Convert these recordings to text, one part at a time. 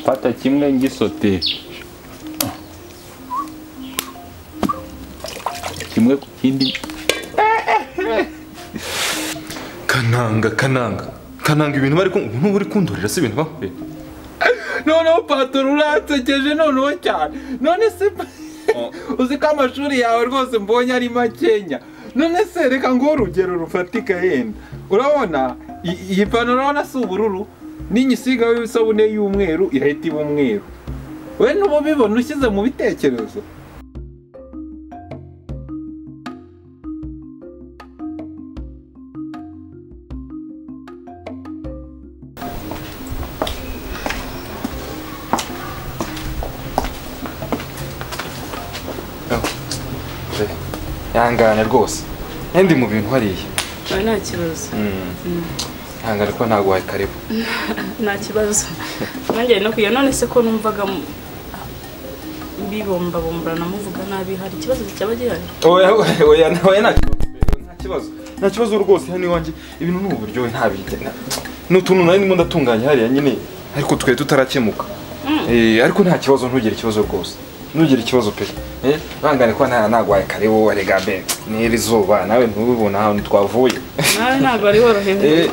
Fata kimwe ngisote. Kimwe ku kindi. Kananga kananga. Kananga ibintu bari kumva uri kundorera se ibintu bahuye. Noneho patoro uransekeje noneho cyane. None se uzi ko amashuri yawe rwose mbonye ari makenya. None se reka ngo urugero rufatika yenda. Urabona iyi pantaro urabona si ubururu n'inyisiga y'isabune y'umweru irahita iba umweru. We n'ubibona ushyize mu bitekerezo. Yangane rwose ndi mu bintu hariya. Nta kibazo. Yangane ko ntago waye karibu. Nta kibazo. Nanjye no kuya none se ko numvaga bibomba bombra namuvuga nabi hari ikibazo cyaba gihari? Oya oya oya nta kibazo. Nta kibazo rwose hano iwanjye ibintu ni uburyohe nta bigena. N'utuntu nari ndimo ndatunganya hariya nyine ariko twe tutarakemuka. Ariko nta kibazo ntugire ikibazo rwose. Ntugire ikibazo pe. Bangane ko nta nagwaye karibu warega be n'iri zuba nawe ntubibona ahantu twavuye. Nawe ntago ari worohewe.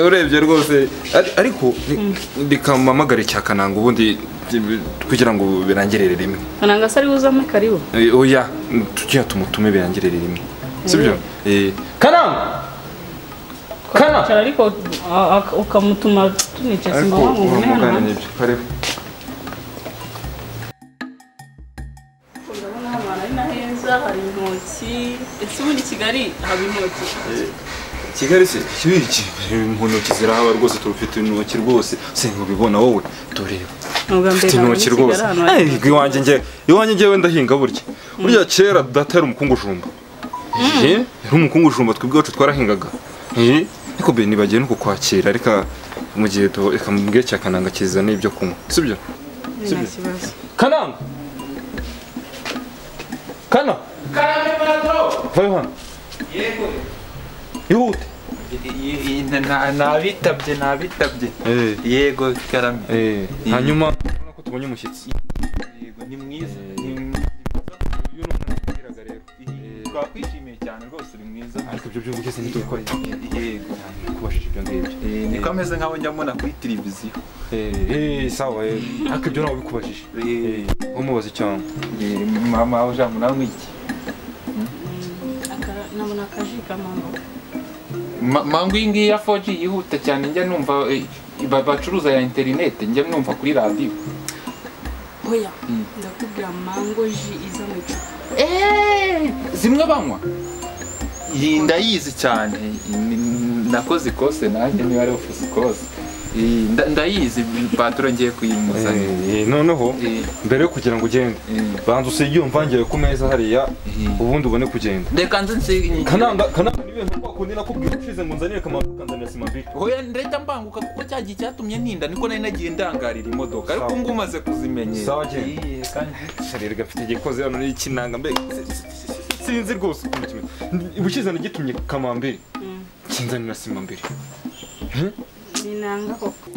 Urebye rwose ariko ndikamamagare cya Kananga ubundi kugira ngo birangirire rimwe. Kananga se ari uzame karibu? Oya tugiye tumutume birangirire rimwe. Sibyo? Kananga. Kana ariko ukamutuma tunice simba wangu mwana. Karibu. Hari intoki ese ubundi Kigali haba intoki? Kigali se intoki zirahaba rwose turufite intoki rwose sinkubibona wowe tureba ufite intoki rwose. Iwanjye nge iwanjye ngewe ndahinga burya burya kera data yari umukungujumba. Yari umukungujumba twebwe iwacu twarahingaga. Ariko be nibagiye no kukwakira reka mu gihe reka mubwire cya Kananga kizana ibyo kunywa sibyo? Sibyo. Kananga Kana! Karame patro! Vayo hano. Yego. Ihute. Nabitabye nabitabye. Yego karame. Hanyuma urabona ko tubonye umushyitsi. Yego ni mwiza. Ni mwiza. Uyu ni umwana twabwiraga rero. Twakwishimiye cyane rwose uri mwiza. Ariko ibyo byumva se ntitubikore. Yego. Kubashije ibyo ngibyo. Niko ameze nkaho njya mbona kuri televiziyo. Sawa ariko ibyo nawe bikubajije. Umubaze cyane. Mama ujambo nawe iki? Nabona akaji ka mango. Mango iyi ngiyi ya 4G yihuta cyane njya numva bacuruza ya internet njya numva kuri radio. Oya ndakubwira mango ji iza mu icupa. Zimwe banywa. Iyi ndayizi cyane nakoze ikose nanjye niba ari office kose. Ndayizi patro ngiye kuyimuzanira. Noneho mbere yo kugira ngo ugende banza usige umvangire ku meza hariya ubundi ubone kugenda. Reka nze nsige. Kananga kananga nibe nkuko akundi nakubwira ushize ngo nzanire kamaro kanzanira sima mbili. Oya ndeta mbanguka kuko cyagiye cyatumye ntinda niko nari nagiye ndangarira imodoka ariko ngo umaze kuzimenyera. Sawa genda. Kandi sharira gafite igikoze hano n'ikinanga mbe sinzi rwose ukuntu kimeze. Ubushize nagitumye kamambiri kinzanira sima mbili. Ninanga koko.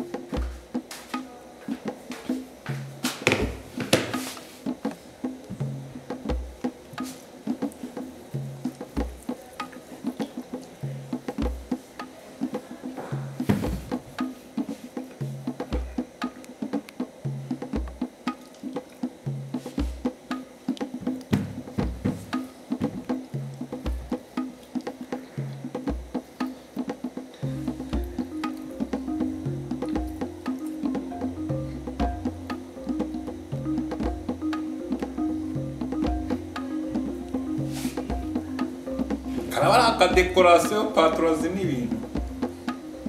Karabara akadekorasiyo patrozi n'ibintu.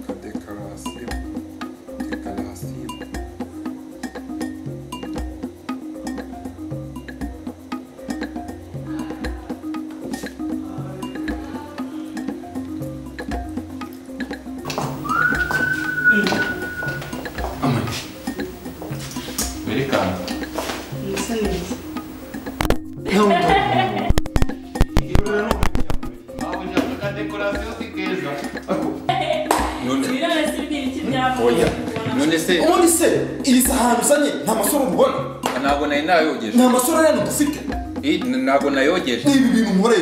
Akadekorasiyo. Dekorasiyo. Aman. Welcome. Nisa neza. None se Ubundi se iri sahani uzanye nta masoro ubona? Ntabwo nari nayogeje. Nta masoro rero dufite. Ntabwo nayogeje. Ibi bintu nkoreye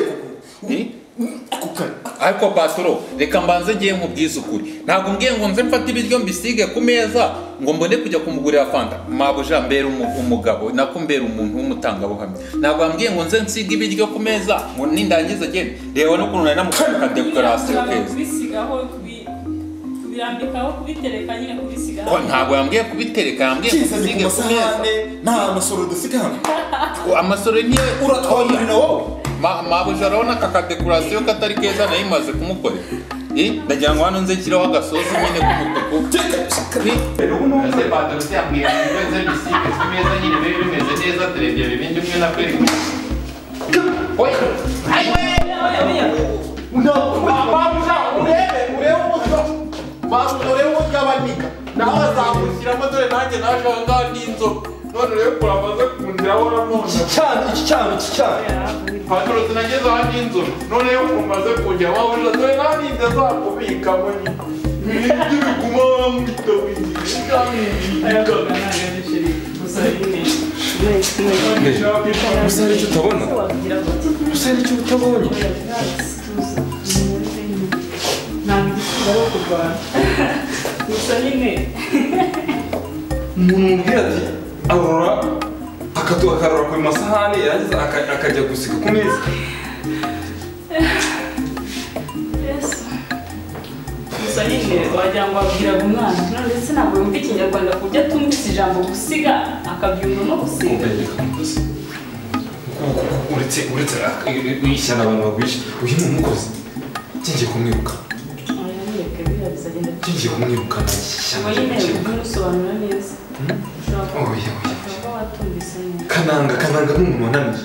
koko. Ariko pastor, reka mbanze ngiye nkubwize ukuri. Ntabwo mbwiye ngo nze mfate ibiryo mbisige ku meza ngo mbone kujya kumugurira fanta. Mabuja mbere umugabo nako mbere umuntu w'umutangabuhamya. Ntabwo ambwiye ngo nze nsige ibiryo ku meza ngo nindangiza agende. Reba n'ukuntu nari namukorera decoration keza. Kubisigaho kubirambikaho kubitereka nyine kubisigaho. Ko ntabwo yambwiye kubitereka, yambwiye kubisiga ku meza. Nta masoro dufite hano. Amasoro niyo uratwamurira wowe. Mabuja urabona aka decoration katari keza nayimaze kumukorera. Ndagira ngo hano nze nshireho agasozi nyine k'umutuku. Ese patron se yambwiye ngo nze bisige ku meza nyine bibe bimeze neza, turebye bibindi umwe na kweri. Oya! Ayiwe! Mabuja urebe uburyo. Mabuja urebe uburyo abanika. Nawe azamushyiramo dore nanjye naje aho ngaho n'inzoka. None rero kuramaze kundiraho uramubona. Iki cyana. Patron sinageze aho n'inzoka. None yo kumaze kujya wabuja dore narinze azakubikamo nyine. Ibintu biguma wamwita Gusa hari icyo utabona? Gusa hari icyo utabonye? Ntabwo igisubizo ari ukurwana. Gusa nyine umuntu mubwira ati arora akarora ku masahani yarangiza akajya gusiga ku meza. Gusa nyine wagira ngo wabwiraga umwana ndetse ntabwo yumva ikinyarwanda ku buryo atumvise ijambo gusiga akabyumva no gusiga. Uretse ishyano abantu bagwisha uyu ni umukozi ngiye kumwiruka. Ngiye kumwiruka ishyano. Usobanura neza. Oya. Kananga ni umuntu wananiye.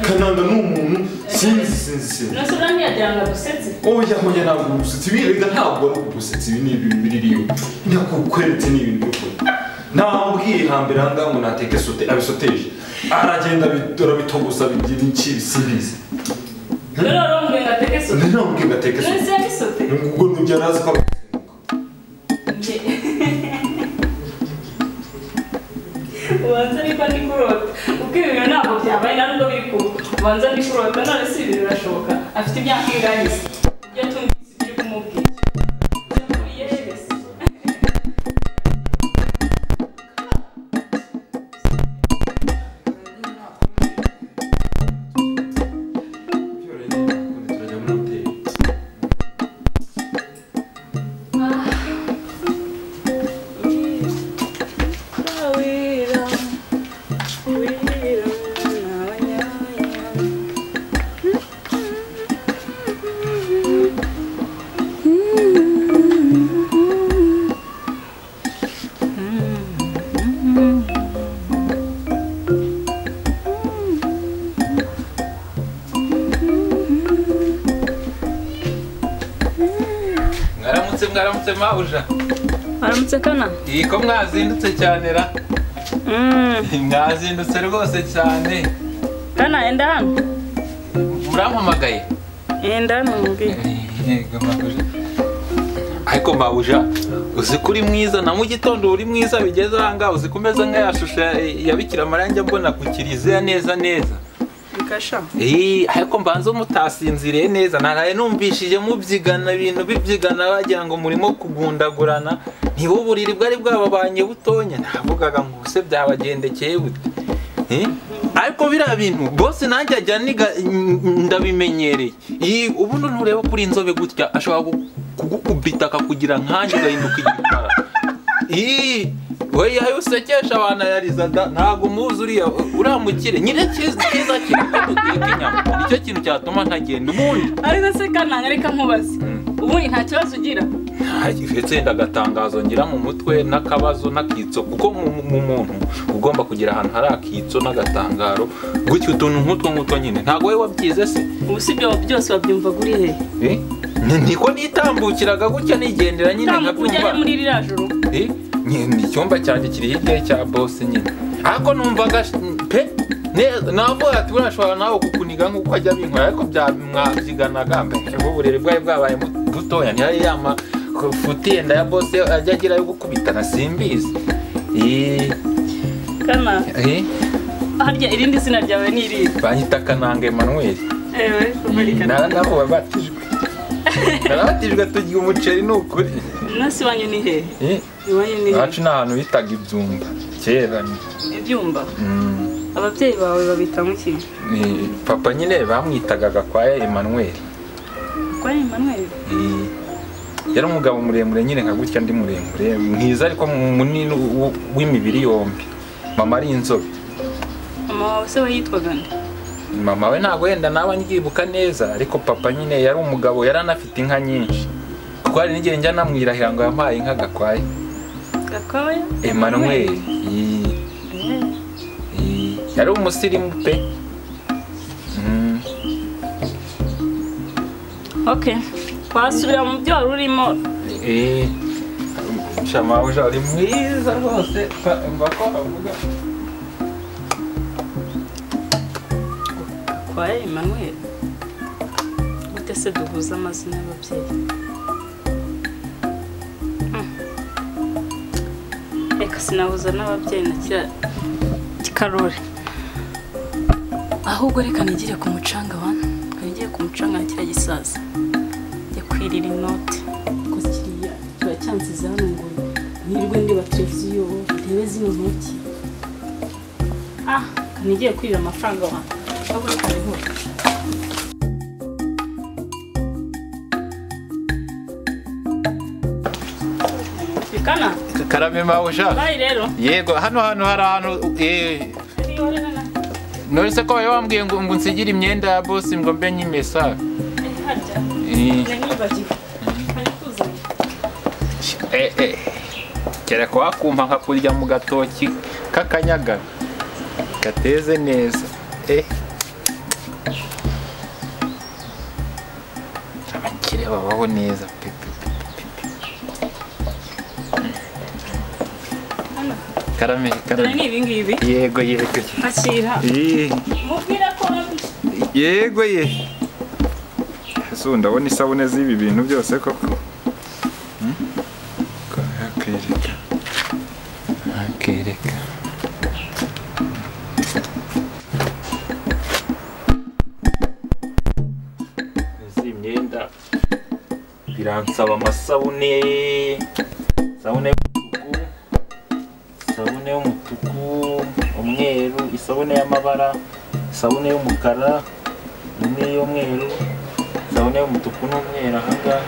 Kananga ni umuntu sinzi. None ntiyagira ngo agusetse? Oya ntabwo ugusetse. Ibi rega ntabwo ari ukugusetsa, ibi ni ibintu biririyo. Ndakukweretse ni ibintu by'ukuri. Namubwiye hambere aha ngaha ngo nateke sote abisoteje. Aragenda arabitogosa bigira iki simbizi. None waramubwiye ngo ateke sote? Naramubwiye ngo ateke sote. None se yabisote? Ubwo nubyo arazi ko ubanza ariko ndi kurota ubwo ibintu ntabwo byabaye nta nubwo biri kuba ubanza ndi kurota none si ibintu birashoboka afite imyaka ingahe se ibyo tumvise ibyo uri kumubwira yakuriye hehe se Mwaramutse mabuja. Mwaramutse kana. Ko mwazindutse cyane ra. Mwazindutse rwose cyane. Kana enda hano. Murampamagaye? Enda hano mubwiye. Yego mabuja. Ariko mabuja uzi ko uri mwiza na mu gitondo uri mwiza bigeze aha ngaha uzi ko umeze nka ya shusho ya Bikira Mariya njya mbona ku kiliziya neza neza. Kasha. Ariko mbanza mutasinziriye neza naraye numvishije mubyigana ibintu bibyigana bagira ngo murimo kugundagurana ntibo uburiri bwari bwababanye butonya navugaga ngo se byabagendekeye bute. Ariko biriya bintu bose nanjye ajya niga ndabimenyereye. Ubundi ntureba kuri inzobe gutya ashobora kugukubita akakugira nkanjye ugahinduka igikara. We yayo usekesha abana yarizaga ntago muzi uriya uramukire nyine cyiza kintu duteka inyama nicyo kintu cyatuma ntagenda ubundi. Ariko se kananga reka nkubaze ubundi nta kibazo ugira? Ndetse ndagatangazo ngira mu mutwe n'akabazo n'akitso kuko mu muntu ugomba kugira ahantu hari akitso n'agatangaro gutyo utuntu nk'utwo ngutwo nyine ntago wowe wabyize se? Ubu si ibyo byose wabyumva guri he? Niko nitambukiraga gutya nigendera nyine nkabyumva muri ririya joro. Ni icyumba cyanjye kiri hirya cya boss nyine ariko numvaga pe navuga ati urashobora nawe kukuniga nk'uko ajya binkora ariko mwabyiganaga mbere uburere bwari bwabaye butoya ntiyari yama futi yenda ya boss ajya agira yo gukubitana simbizi. Kana. Harya irindi zina ryawe ni iri? Banyita Kananga Emmanuel. Ewe, kumarika. Nabo babatijwe. Narabatijwe turya umuceri nukuri. Nasi wanyu ni he? Iwanyu ni he? Iwacu ni ahantu bitaga Ibyumba. Kera ni. Ibyumba? Ababyeyi bawe babita muki? Papa nyine bamwitaga Gakwaya Emmanuel. Gakwaya Emmanuel? Yari umugabo muremure nyine nka gutya ndi muremure, mwiza ariko munini w'imibiri yombi. Mama ari inzobe. Mama wawe se yitwaga nde? Mama we ntabwo wenda naba ndyibuka neza, ariko papa nyine yari umugabo yaranafite inka nyinshi. Kuko hari n'igihe njya namwirahira ngo yampaye inka Gakwaya. Gakwaya Emmanuel. Yari umusirimu pe. Okay. Twasubira mu byo wari urimo. Shama uje ari mwiza rwose mva ko avuga. Gakwaya Emmanuel. Gute se duhuza amazina y'ababyeyi? Reka sinahuza n'ababyeyi na kira Karori. Ahubwo reka nigire ku mucanga wa. Nigire ku mucanga na kira gisaza. Njye kwirira inote. Ko kiriya kiba cyansize hano ngo nirwe ndeba televiziyo ndebe zino ntoki. Kanigiye kwirira amafaranga wa. Ahubwo reka nihute. Kana? Karame mawusha. Bye rero. Yego hano hano hari ahantu None se ko wawe wambwiye ngo nsigire imyenda ya boss ngo mbe nyimesa. Harya. Nanibagiwe. Kera ko wakumpa nkakurya mu gatoki kakanyaga. Gateze neza. Abakire babaho neza pe. Karame karame. Ni ibi ngibi? Yego yego. Akira. Mubwira ko yego ye. Ese ndabona isabune z'ibi bintu byose koko. Akereka. Akereka. Izi myenda biransaba amasabune. Sabune isabune y'umutuku, umweru, isabune y'amabara, isabune y'umukara, imwe y'umweru, isabune y'umutuku n'umweru ahangaha.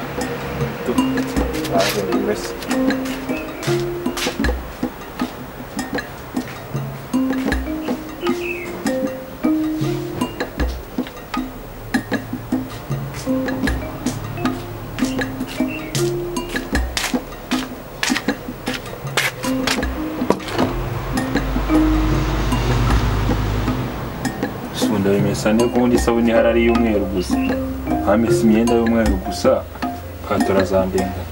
Ndabimesa ne kundi isabune ihari ari y'umweru gusa. Hamesa imyenda y'umweru gusa, patora zandenga.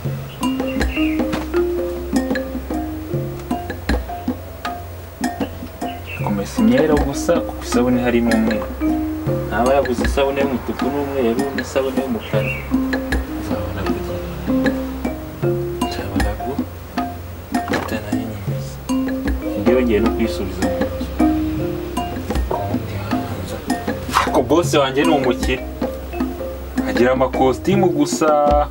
Kumesa imyenda gusa kuko isabune ihari n'umweru. Ntaba yaguze isabune y'umutuku n'umweru n'isabune y'umukara. Nzabona kugira. Nzabona gutana nyimesa. Ngewe ngiye no kwisubiza. Boss wanjye ni umukire agira amakositimu gusa.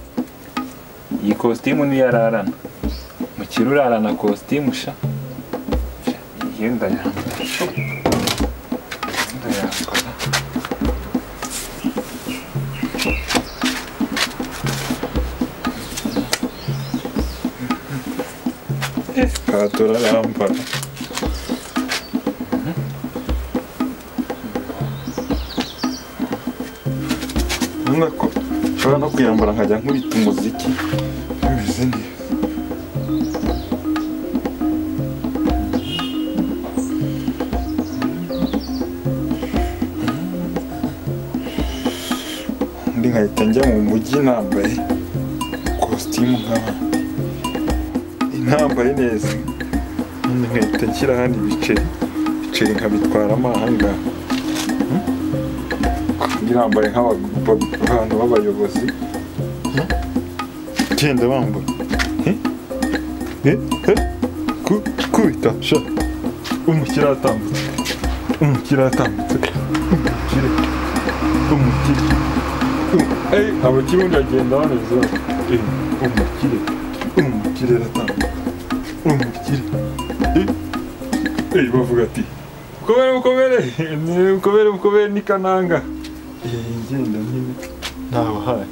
Iyi kositimu niyo ararana. Mukire urarana kositimu sha. Iyi ndayambara. Ndayambara. Patora arambara. Nako nshobora no kuyambara nkajya nkubita umuziki bimeze neza. Undi nkahita njya mu mujyi nambaye kositimu nk'abandi, ntambaye neza. Undi nkahita nshyira hano ibiceri, ibiceri nkabitwaramo ahangaha. Ngirambaye nk'abantu b'abayobozi genda bambara. Kubita sha. Umukire atambutse. Umukire atambutse. Umukire. Umukire. Abakire undi agenda bameze. Umukire. Umukire aratambutse. Umukire. Bavuga ati mukomere mukomere. Mukomere mukomere ni Kananga. Ngenda nyine nabahaye.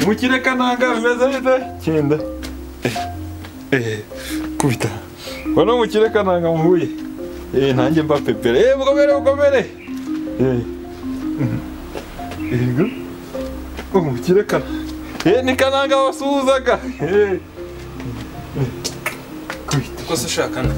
Umukire Kananga bimeze bite? Cyenda. Kubita. Wano umukire Kananga muhuye. Nanjye mba pepere. Mukomere mukomere. Yego. Umukire Kananga. Ni Kananga wasuhuzaga. Kubita. Ko se ushaka na?